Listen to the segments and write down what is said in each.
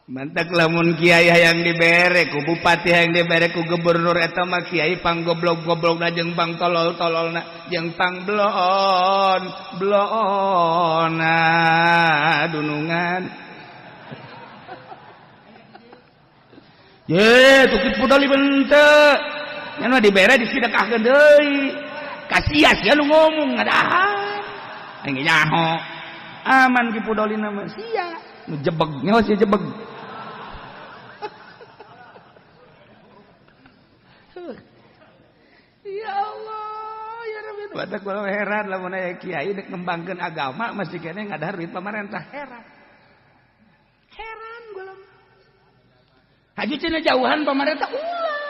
Mantak lamun kiai hayang dibere ku bupati, hayang dibere ku gubernur, eta mah kiai pang goblok-goblokna jeung pang tolol-tololna jeung pang bloon bloona dunungan. Ye, tukit pudoli bente. Nya mah dibere disedekahkeun deui. Kasia sia nu ngomong ngadahar. Aing nyaho. Aman ki pudolina mah sia. Nu jebeg nyaho sia jebeg. Ya Allah, ya Rabbi. Batak kula heran lamun aya kiai dek ngembangkeun agama masih keneh ngadahar duit pamarentah, heran. Heran kula. Haji cenah jauhan pamarentah ulah.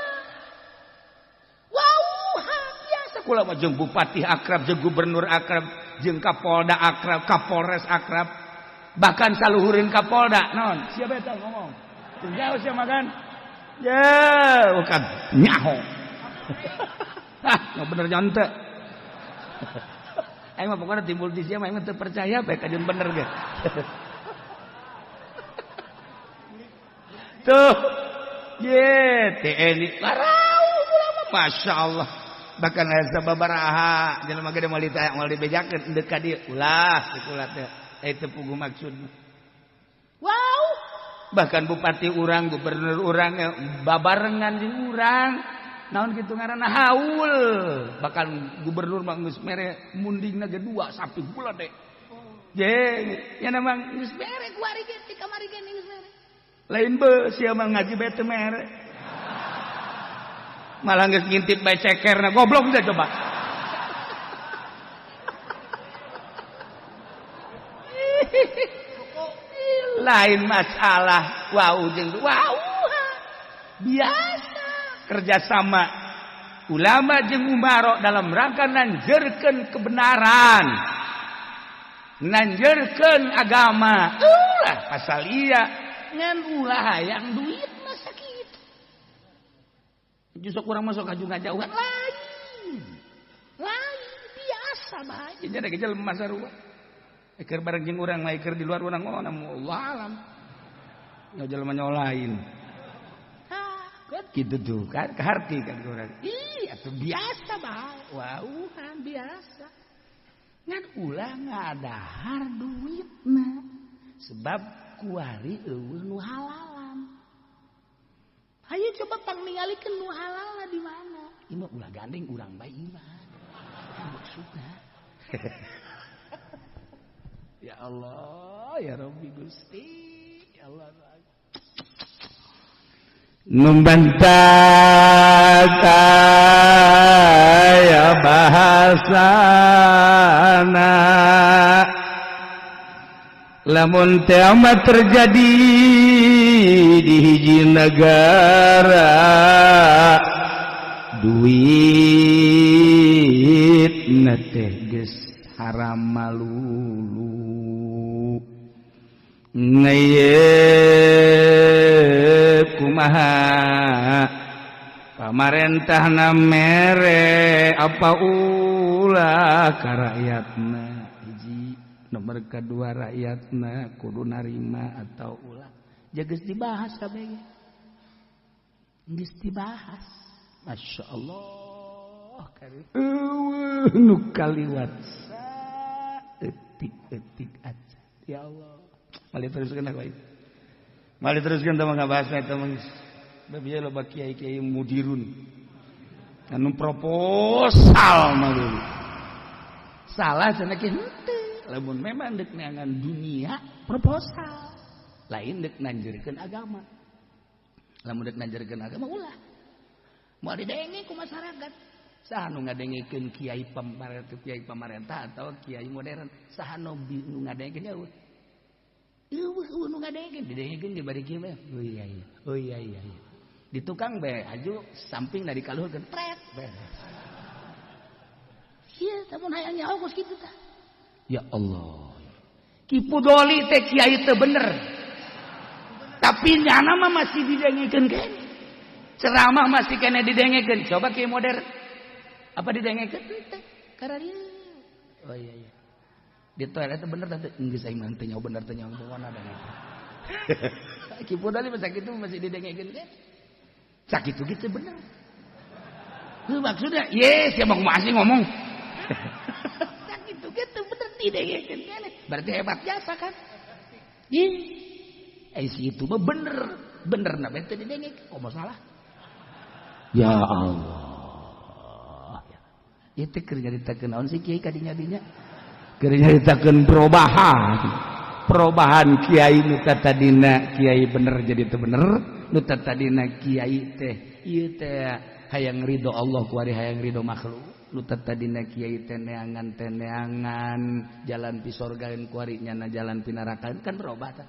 Wow, biasa kula mah jeung bupati akrab, jeung gubernur akrab, jeung kapolda akrab, kapolres akrab. Bahkan saluhureun kapolda naon? Siapa eta ngomong? Jauh sia makan. Ya, bukan nyaho. Ah, nggak bener nyonte. Aing mah pokoknya timbul di sia mah aing mah teu percaya bae kajeun bener ge. Tuh. Ye, TNI larau ulama Masya Allah. Bahkan aya sababaraha jelema gede moal ditaya moal dibejakeun deuk ka dieu. Ulah ulah teh. Eta puguh maksudna. Wow. Bahkan bupati urang, gubernur urang babarengan jeung urang. Naon kitu ngaranna haul. Bahkan gubernur mah geus mere mundingna ge 2 sapi gula deh. Je, nya memang geus mere kuari ge ti kamari ge geus mere. Lain be sia mah ngaji bae teu mere. Malah geus ngintip bae cekerna goblok teh coba. Lain masalah wow jeung wow biasa kerjasama ulama jeung umaro dalam rangka nanjerkeun kebenaran, nanjerkeun agama. Ulah pasal iya ngan ulah hayang duit masa kitu. Justru kurang masuk aju ngajauhan lain. Lain biasa bae. Jadi ada jelema sarua. Eker bareng jeung urang mah eker di luar urang oh namu Allah alam. Nya jelema nyolain. Kan gitu tuh kan keharti kan urang. Ih, atuh biasa bae. Wauhan biasa. Ngan ulah ngadahar duitna. Sebab kuari eueuh nu halalan. Hayu coba pang ningalikeun nu halalna di mana. Ieu mah ulah gandeng urang bae ieu mah. Maksudna. Ya Allah, ya Rabbi Gusti, ya Allah. Numbantah kaya bahasana lamun kiamat terjadi di hiji negara duit na teh geus haram malulu ngeye kumaha pamarentahna mere apa ulah ka rakyatna hiji nomor kedua rakyatna kudu narima atau ulah geus dibahas kabeh geus dibahas. Masya Allah eueuh nu kaliwat saeutik-eutik aja ya Allah. Mali teruskeun aku ieu. Mali teruskeun teh mah ngabahas eta mah geus. Bae loba kiai-kiai mudirun. Anu proposal mah dulu. Salah cenah kieu henteu. Lamun memang deuk neangan dunia proposal. Lain deuk nanjeurkeun agama. Lamun deuk nanjeurkeun agama ulah. Moal didenge ku masyarakat. Saha nu ngadengekeun kiai pamarentah atau kiai modern? Saha nu ngadengekeun eueuh? Eueuh nu ngadengekeun, didengekeun ge bari kieu bae. Oh iya iya. Oh iya iya iya. Di tukang bae aju samping dari kaluhurkeun pret bae. Ieu teh mun hayang nyaho geus kitu tah. Ya Allah. Ki Pudoli teh kiai teu bener. Tapi nyana mah masih didengekeun keneh. Ceramah masih keneh didengekeun. Coba kiai modern. Apa didengekeun teh? Kararieu. Oh iya iya. Di toilet itu bener tante, geus aing mah teu nyaho bener teu nyaho mana ada. Ki Fudoli masa kitu masih didengekeun kan. Sakitu gitu bener. Heuh, maksudnya, yes, ya mau masih ngomong. Sakitu gitu bener didengekeun kan. Berarti hebat jasa kan? Ih. Eh, si itu mah bener. Bener na teu didengek, komo salah. Ya Allah. Ieu teh keur nyaritakeun naon sih, kiai, kadinya dinya? Keur nyaritakeun perubahan. Perubahan kiai nu tadina kiai bener jadi teu bener, nu tadina kiai teh ieu teh hayang ridho Allah, kuari hayang ridho makhluk. Nu tadina kiai teh neangan teh neangan jalan pi sorgaeun, kuari nyana jalan pinarakan, kan berubah tah.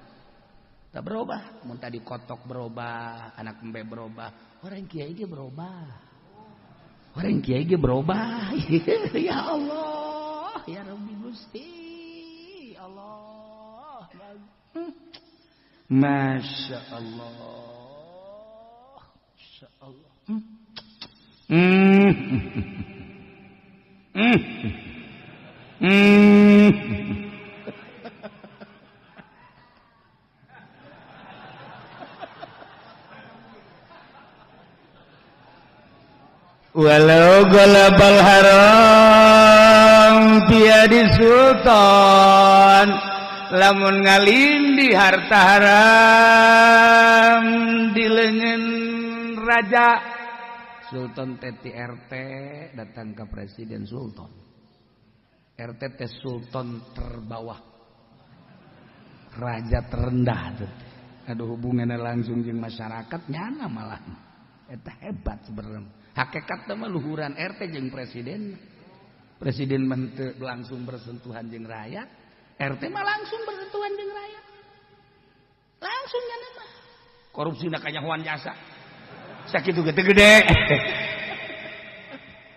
Tak berubah, mun tadi kotok berubah, anak embe berubah, orang kiai ge berubah. Orang kiai ge berubah. Ya Allah, ya Rabbi Gusti. Allah. Masya Allah. Masya Allah. Hmm. Hmm. Hmm. Walau ghalabal haram biyadi sultan, lamun ngalindi harta haram di leungeun raja. Sultan teti RT datang ke presiden. Sultan RT teh sultan terbawah, raja terendah teh. Aduh, hubungannya langsung jeung masyarakat nyana malah eta hebat sebenarnya. Hakikat mah luhuran RT jeung presiden. Presiden mah langsung bersentuhan jeung rakyat, RT mah langsung bersentuhan jeung rakyat. Langsung nyana mah. Korupsi na kanyahoan jasa. Sakitu gede gede.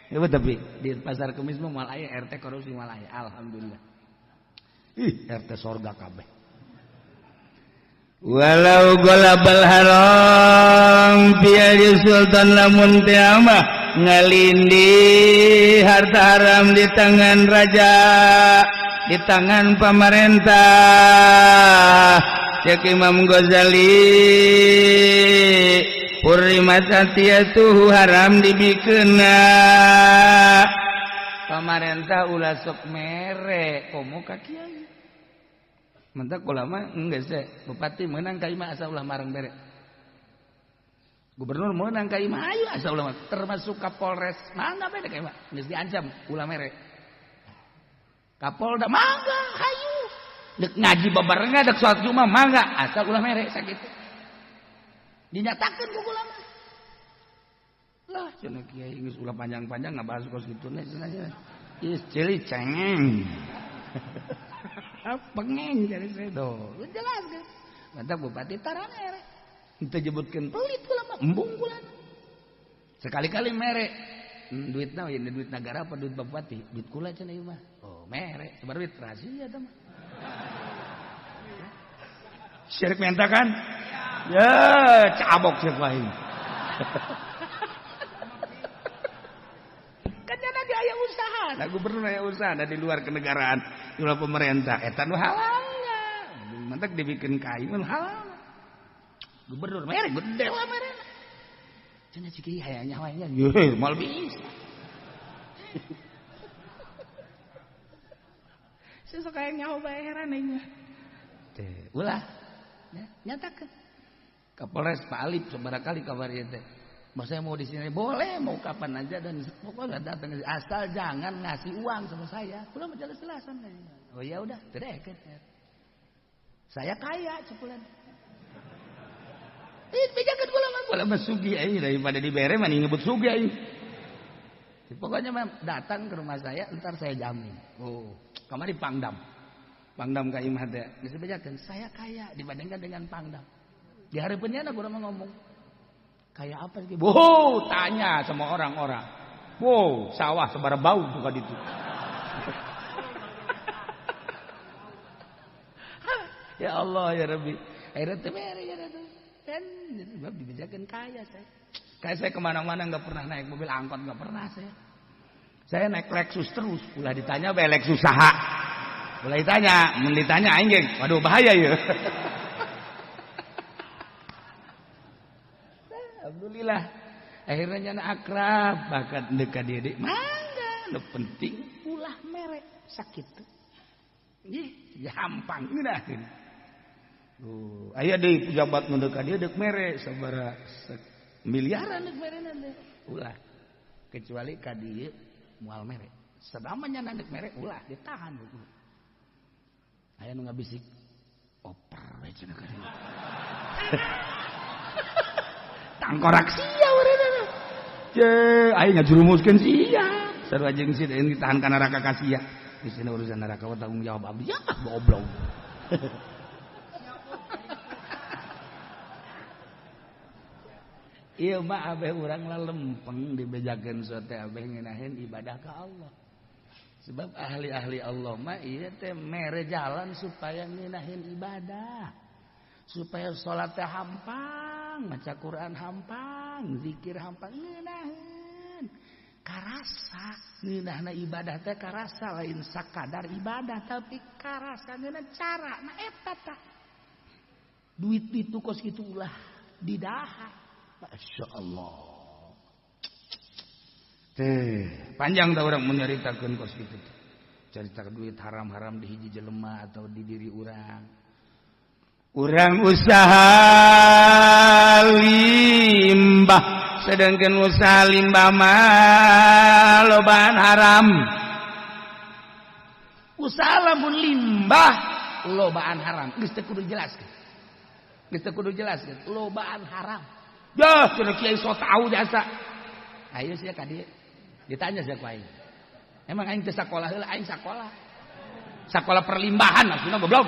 Ya, tapi di Pasar Kemis mah moal aya RT korupsi, moal aya. Alhamdulillah. Ih, RT sorga kabeh. Walau ghalabal haram biyadi sultan, lamun teh mah ngalindi harta haram di tangan raja, di tangan pemerintah. Cek Imam Ghazali, hurrimat atiyatuhu, haram dibikeuna. Pemerintah ulah sok mere komo ka kiai. Mentak ulama enggak sih, bupati menang ka imah asa ulah marang bere. Gubernur menang ka imah ayo asa ulah, termasuk Kapolres mangga bere ka imah, geus diancam ulah mere. Kapolda mangga hayu. Dek ngaji babarengan, dek salat Jumat mangga asal ulah mere sakitu. Dinyatakeun ku ulama. Lah cenah kiai geus ulah panjang-panjang ngabahas kos kitu cenah. Geus ceuli cengeng. Pengeng jadi saya tuh jelas kan. Mantap bupati tara mere. Itu jebutkeun pelit ulama, embung kula. Sekali-kali mere. Duitna ini duit negara apa duit bupati? Duit kula cenah ieu mah. Oh, mere, sabar duit rahasia eta mah. Syirik minta kan? Ya, cabok sih lain. Kan nyana di aya usaha, nah gubernur aya usaha, nah di luar kenegaraan, di luar pemerintah, eta nu halal. Mantak dibikin kayu nu halal. Gubernur mere gede lah mere. Cenah si kiai hayang nyawa nya, ye moal bisa. Sesok hayang nyawa bae heran aing mah. Teh, ulah. Ya, nyatakeun. Kapolres Pak Alip sabaraha kali kabar ieu teh. Mau saya mau di sini boleh, mau kapan aja dan pokoknya datang asal jangan ngasih uang sama saya. Ulah mau jelas-jelasan. Oh ya udah, tidak. Saya kaya cukulan. Ih, bejakeun kula mah, kula mah sugih aing daripada dibere mah nyebut sugih aing. Pokoknya mah datang ke rumah saya, ntar saya jamin. Oh, kamari Pangdam. Pangdam ka imah teh geus bejakeun, saya kaya dibandingkan dengan Pangdam. Di hareupeunnya kula mah ngomong. Kayak apa sih? Wow, tanya sama orang-orang. Wow, sawah sabara bau buka ditu. Ya Allah ya Rabbi. Akhirnya teh mere ya kan sebab dibejakeun kaya saya. Kayak saya kemana-mana nggak pernah naik mobil angkot, nggak pernah saya. Saya naik Lexus terus. Ulah ditanya bae Lexus saha. Ulah ditanya, mun ditanya aing ge, waduh bahaya ya. Alhamdulillah. Akhirnya nyana akrab bahkan dekat dia dek. Mangga, nu penting ulah mere sakitu. Ih, gampang ngeunaheun. Oh, aya deui pejabat nu dekat dia deuk mere sabaraha miliaran deuk merena teh. Ulah. Kecuali ka dieu moal mere. Sadama nyana deuk mere ulah ditahan. Aya nu ngabisik oper we cenah ka dieu. Tangkorak sia urang. Ce, aing ngajurumuskeun sia. Sarua jeung si deui ditahan ka neraka ka sia. Di sini urusan neraka tanggung jawab abdi. Ya, goblok. Ieu mah abeh urang lah lempeng dibejakeun sote abeh ngeunaheun ibadah ka Allah. Sebab ahli-ahli Allah mah ieu teh mere jalan supaya ngeunaheun ibadah. Supaya salat teh hampang, maca Quran hampang, zikir hampang ngeunaheun. Karasa ngeunahna ibadah teh karasa lain sakadar ibadah tapi karasa ngeunah cara na eta tah. Duit itu kos kitu ulah didahar. Masya Allah. Teh, panjang tah urang mun nyaritakeun kos kitu teh. Carita duit haram-haram di hiji jelema atau di diri urang. Urang usaha limbah, sedangkan usaha limbah mah lobaan haram. Usaha lamun limbah lobaan haram, geus teu kudu jelaskeun. Geus teu kudu jelaskeun, lobaan haram. Yah, cenah kiai so tau jasa. Ayo sia ka dieu. Ditanya sia ku aing. Emang aing teu sakola heula, aing sakola. Sakola perlimbahan maksudna goblok.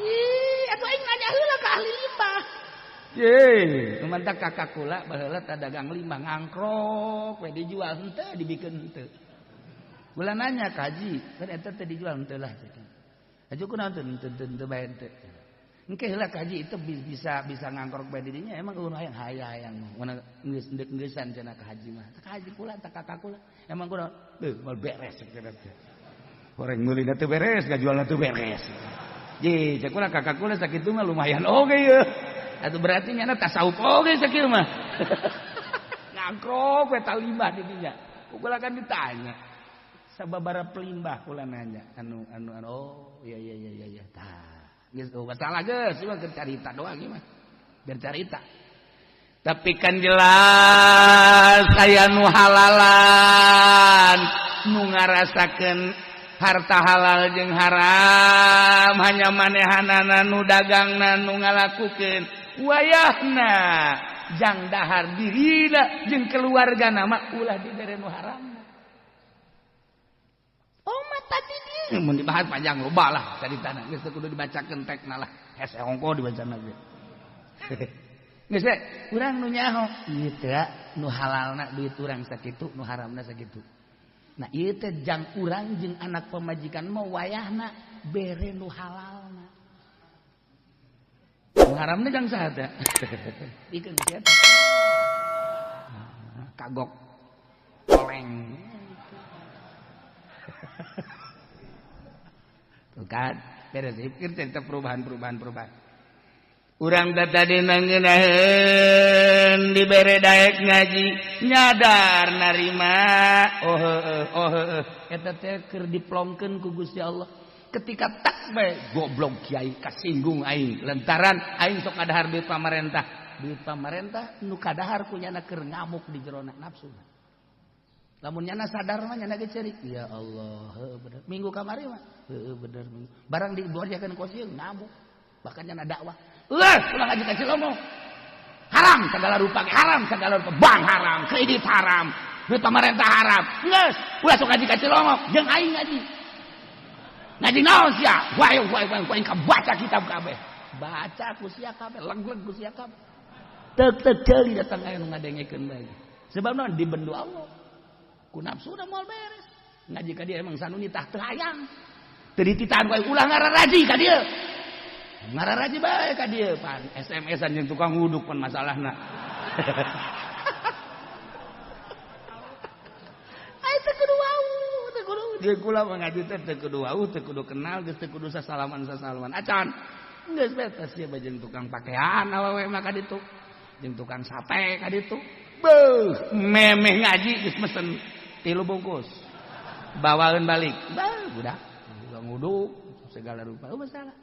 Ih, atuh aing nanya heula ka ahli limbah. Ye, kumantak kakak kula baheula teh dagang limbah ngangkrok we dijual henteu dibikeun henteu. Kula nanya ka haji, kan eta teh dijual henteu lah cenah. Haji kunaon teu teu bae henteu. Engke heula ka haji itu bisa ngangkrok bae dirinya emang eueuh hayang hayang mun geus ndek-ngeusan cenah ka haji mah. Ka haji kula tah kakak kula emang kunaon? Beuh moal beres cenah teh. Horeng meulina teu beres, ngajualna teu beres. Ye, cek kula kakak kula sakitu mah lumayan oge ye. Atuh berarti nyana tasawuf oge sakieu mah. Ngangkrok we talimbah di dinya. Kula kan ditanya. Sababaraha pelimbah kula nanya anu oh iya iya iya iya tah. Geus oh masalah geus ieu mah keur carita doang ieu mah. Biar carita. Tapi kan jelas aya nu halalan, nu ngarasakeun harta halal jeung haram hanya manehanana nu dagangna nu ngalakukeun wayahna jang dahar dirina jeung keluargana mah ulah dibere nu haram. Oh mata di dieu mun dibahas panjang loba lah caritana geus teu kudu dibacakeun tekna lah hese ongko dibacana ge. Geus we urang nu nyaho ieu teh nu halalna duit urang sakitu nu haramna sakitu. Nah ieu teh jang urang jeung anak pamajikan mah wayahna bere nu halalna. Nu haramna jang saha teh? Ikeun sia teh. Kagok oleng. Tuh kan, beres pikir cerita perubahan-perubahan perubahan. Urang teh tadi ngeunaheun dibere daek ngaji nyadar narima oh heueuh oh heueuh eta teh keur diplongkeun ku Gusti Allah. Ketika tak bae goblok kiai kasinggung aing lantaran aing sok kadahar duit pamarentah. Duit pamarentah nu kadahar ku nyana keur ngamuk di jerona nafsu. Lamun nyana sadar mah nyana ge ceurik. Ya Allah, heueuh bener. Minggu kamari mah heueuh bener minggu. Barang diborjakeun ku sieun ngamuk. Bahkan nyana dakwah. Ulah, ulah ngaji ka Cilomo. Haram segala rupa, haram segala rupa, bank haram, kredit haram, duit pamarentah haram. Geus, ulah sok ngaji ka Cilomo, jeung aing ngaji. Ngaji naon sia? Wae wae wae aing kabaca kitab kabeh. Baca ku sia kabeh, leg-leg ku sia kabeh. Teuk-teuk deui datang aya nu ngadengekeun bae. Sebab naon dibendu Allah. Ku nafsu da moal beres. Ngaji ka dieu emang sanuni tah teu hayang. Teu dititahan ku aing ulah ngararaji ka dieu. Ngararaji bae ka dieu pan SMS-an jeung tukang wuduk pan masalahna. Ai teu kudu wau, teu kudu jeung kula mah ngaji teh teu kudu wau, teu kudu kenal, geus teu kudu sasalaman-sasalaman. Acan. Geus betes sia bae jeung tukang pakaian awewe mah ka ditu. Jeung tukang sate ka ditu. Beuh, memeh ngaji geus mesen 3 bungkus. Bawaeun balik. Bah, budak nguduk segala rupa. Oh, masalah.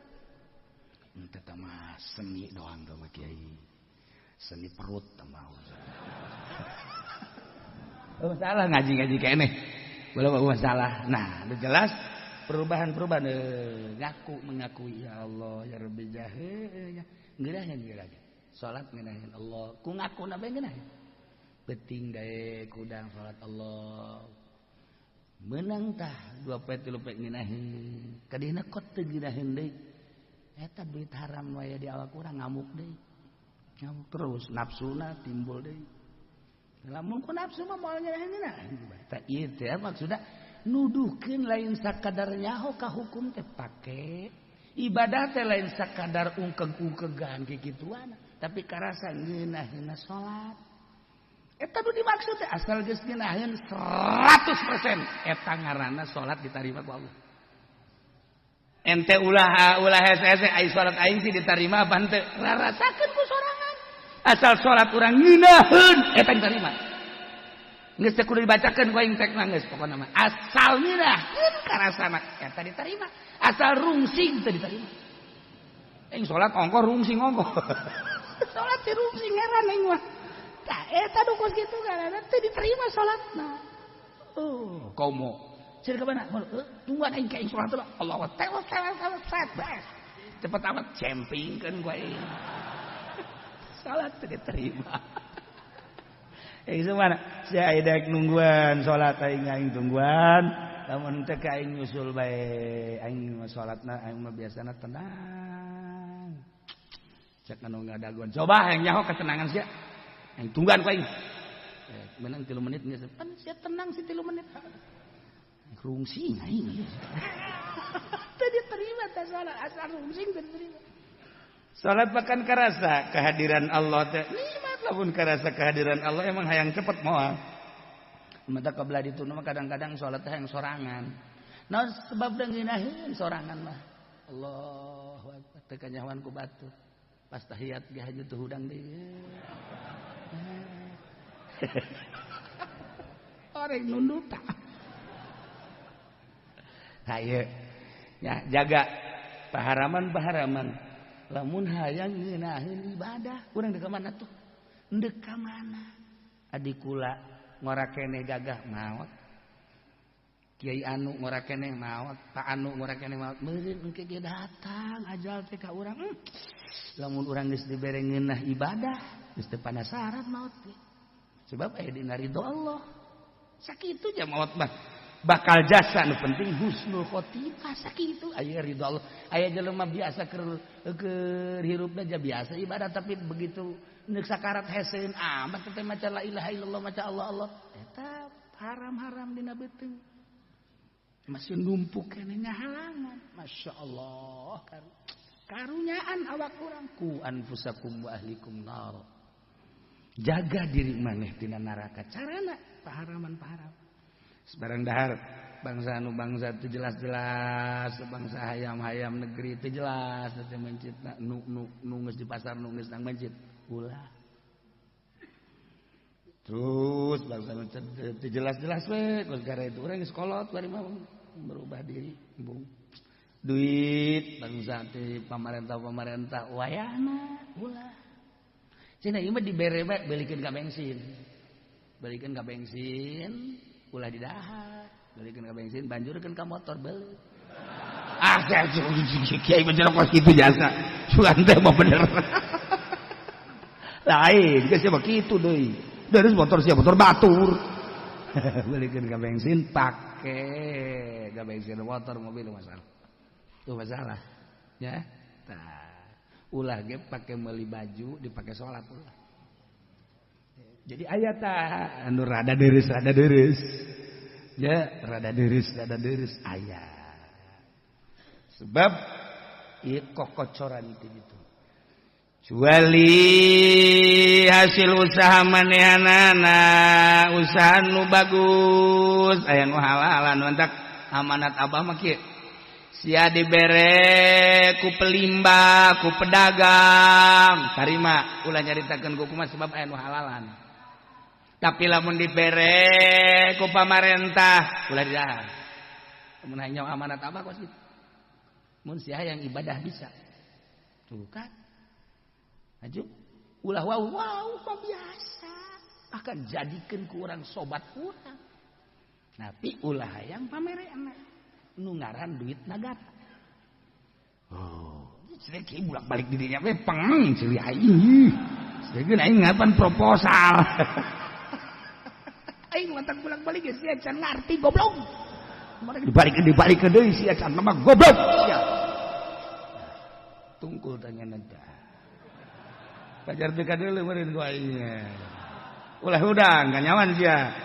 Ente teh mah seni doang teh mah kiai. Seni perut teh mah. Oh, masalah ngaji-ngaji keneh. Belum masalah. Nah, udah jelas perubahan-perubahan ngaku mengakui ya Allah ya Rabbi jahe ya ngeunaheun geura. Salat ngeunaheun Allah. Ku ngakuna bae ngeunaheun. Penting dae kudang salat Allah. Menang tah 2 poe 3 poe ngeunaheun. Kadihna kot teu ngeunaheun deui. Eta duit haram wae di awak urang ngamuk deui. Ngamuk terus nafsuna timbul deui. Lamun ku nafsu mah moal ngeunaheun ngeunaheun. Tah ieu teh maksudna nuduhkeun lain sakadar nyaho ka hukum teh pake. Ibadah teh lain sakadar ungkeg-ungkegan kikituan, tapi karasa ngeunaheunna salat. Eta nu dimaksud teh asal geus ngeunaheun 100% eta ngaranna salat ditarima ku Allah. Ente ulah ulah hese-hese ai salat aing sih ditarima apa henteu? Rarasakeun ku sorangan. Asal salat urang ngeunaheun eta ditarima. Geus teh kudu dibacakeun ku aing tek mah geus pokona mah. Asal ngeunaheun karasana eta diterima. Asal rungsing teu diterima. Aing salat ongkoh rungsing ongkoh. Salat teh rungsing heran aing mah. Tah eta nu kos kitu karana teu diterima salatna. Oh, komo. Cenah ka mana? Tungguan aing ka aing salat heula. Allah tewas tewas tewas tewas. Cepet amat cempingkeun ku aing. Salat teu diterima. Mana sia daek nungguan salat aing aing tungguan lamun teh ka aing nyusul bae aing mah salatna aing mah biasana tenang cek anu ngadagoan coba aing nyaho ketenangan sia aing tungguan ku aing menang 3 menit geus pan sia tenang si 3 menit rungsing aing teu diterima teh salat asal rungsing teu diterima. Salat bahkan karasa kehadiran Allah teh nikmat lamun karasa kehadiran Allah emang hayang cepet moal. Mata kebelah ditu mah kadang-kadang salat teh hayang sorangan. Nah sebab ngeunaheun sorangan mah. Allahu akbar teu kanyahoan ku batur. Pas tahiyat ge haju teu hudang deui. Orang nunduk tah. Haye. Ya jaga paharaman-paharaman. Lamun hayang ngeunaheun ibadah, urang deuk ka mana tuh? Deuk ka mana? Adik kula ngora keneh gagah maot. Kiai anu ngora keneh maot, Pak anu ngora keneh maot. Meureun engke ge datang ajal teh ka urang. Lamun urang geus dibere ngeunah ibadah, geus teu panasaran maot teh. Sebab aya dina ridho Allah. Sakitu nya maot mah. Bakal jasa nu penting husnul khotimah sakitu aya ridho Allah. Aya jelema biasa keur hirupna ja biasa ibadah tapi begitu neuk sakarat heseun amat teh maca la ilaha illallah maca Allah Allah eta haram-haram dina beuteung masih numpuk keneh ngahalangan. Masya Allah karunyaan awak urang ku anfusakum wa ahlikum nar. Jaga diri maneh tina neraka carana paharaman-paharam. Sebarang dahar bangsa anu bangsa itu jelas-jelas bangsa hayam-hayam negeri itu jelas teh mencit nu nu nu geus di pasar nu geus nang mencit ulah. Terus bangsa nu teu jelas-jelas we geus gara itu urang geus kolot bari mah berubah diri embung. Duit bangsa teh pamarentah-pamarentah wayahna ulah. Cenah ieu mah dibere bae belikeun ka bensin. Belikeun ka bensin ulah didahar, belikeun ka bensin, banjurkeun ka motor beuleut. Ah, kiai bener kos kitu jasa. Sugan teh mah bener. Lain, geus mah kitu deui. Dari motor sia motor batur. Belikeun ka bensin pake ka bensin motor mobil masalah. Tuh masalah. Ya. Tah. Ulah ge pake meuli baju dipake salat ulah. Jadi aya tah anu rada deureuh rada deureuh. Ya, rada deureuh aya. Sebab ieu kokocoran ti ditu. Cuali hasil usaha manehanana, usaha nu bagus, aya nu halalan mantak amanat abah mah kieu. Sia dibere ku pelimba, ku pedagang, tarima, ulah nyaritakeun ku kumaha sebab aya nu halalan. Tapi lamun dibere ku pamarentah, ulah didahar. Mun hanya amanat apa kos gitu. Mun sia yang ibadah bisa. Tuh kan. Aju ulah wow wow biasa akan jadikan ku urang sobat urang. Tapi ulah hayang pamereana nu ngaran duit nagara. Oh, sedek bolak balik dirinya we peng ceuli aing. Sedek aing ngapan proposal. Aing mantak bolak balik geus sia can ngarti goblok. Mereka dibalik dibalik deui sia can mah goblok sia. Tungkul tanya nanti. Pajar teu kadeuleu meureun ku aing. Ulah hudang kanyawan sia.